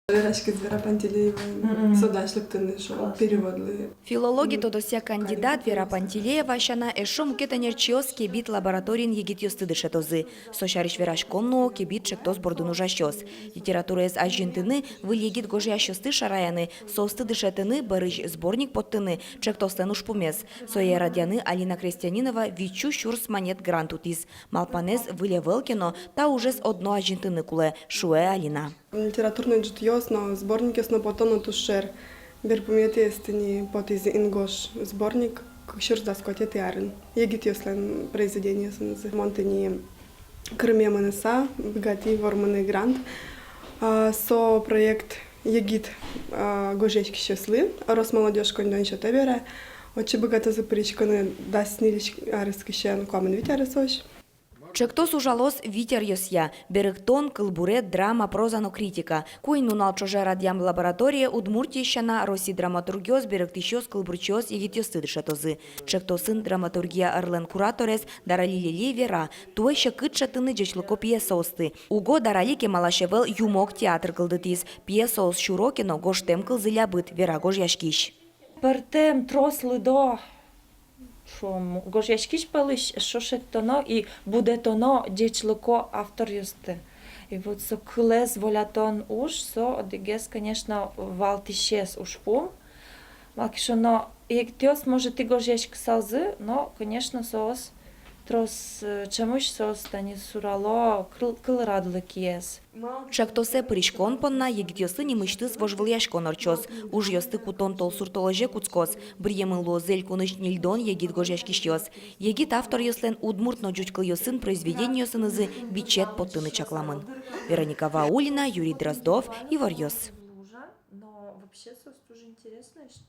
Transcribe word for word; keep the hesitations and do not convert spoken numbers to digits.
Вераськиз Вера Пантелеева, со дась лыктыны, шуо, переводлы. Филологи тодосъя кандидат Вера Пантелеева сяна эшшо мукет ӧнерчиос «Кебит» лабораториын егитъёсты дышетозы. Со сярысь вераськон нуо «Кебит» ӵектос бордын ужасьёс. Литератураез азинтыны, выль егит гожъясьёсты шараяны, соосты дышетыны, бӧрысь сборник поттыны — ӵектослэн ужпумез. Сое радъяны Алина Крестьянинова витьсю сюрс манет грант утӥз. Малпанэз выль ӧвӧл ке но, та ужез одно азинтыны кулэ, шуэ Алина. Литературной ӝытъёс но, сборникъёс но потоно туж шер. Берпуметӥез тӥни потӥз «Ингож» сборник кык сюрс дас куатетӥ арын. Егитъёслэн произведениосынызы. Мон тӥни Крыме мыныса быгатӥ вормыны грант. А, со проект егит, а, гожъяськисьёслы, Росмолодёжь коньдон сётэ бере. Отчы быгатозы пыриськыны дас ньыль арескысен куамын вить аресозь. Ӵектос ужалоз вить аръёсъя: берыктон, кылбурет, драма, проза но критика. Куинь нунал ӵоже радъям лабораторие Удмуртиысь сяна Россиысь драматургъёс, берыктӥсьёс, кылбурчиос, егитъёсты дышетозы. Ӵектосын драматургия ӧрлэн кураторез Дарали Лели вера: туэ секыт шедьтыны ӟечлыко пьесаосты. Уго Дарали кемалась ӧвӧл юмок театр кылдытӥз. Пьесаос сюро ке но, гожтэм кылзы лябыт, вера гожъяськись. Пӧртэм трос лыдо, шуом, гожъяськись пӧлысь, шуом, шедьтоно и будэтоно ӟечлыко авторъёсты. И вот со кылэз волятон уж, со одӥгез, конечно, валтӥсез ужпум. Малы ке шуоно, егитъёс, может, и гожъяськысалзы, но, конечно, соос трос, э, ӵемысь соос тани сурало кыл-, кылрадлыкез. Ӵектосэ пыриськон понна егитъёслы нимысьтыз вожвылъяськон ортчоз. Ужъёсты кутон толсур толэзе кутскоз. Быръемын луозы элькунысь ньыльдон егит гожъяськисьёс. Егит авторъёслэн удмурт но ӟуч кылъёсын произведениосынызы бичет поттыны чакламын. Вероника Ваулина, Юрий Дроздов, «Иворъёс». Но вообще соос тоже интересно, что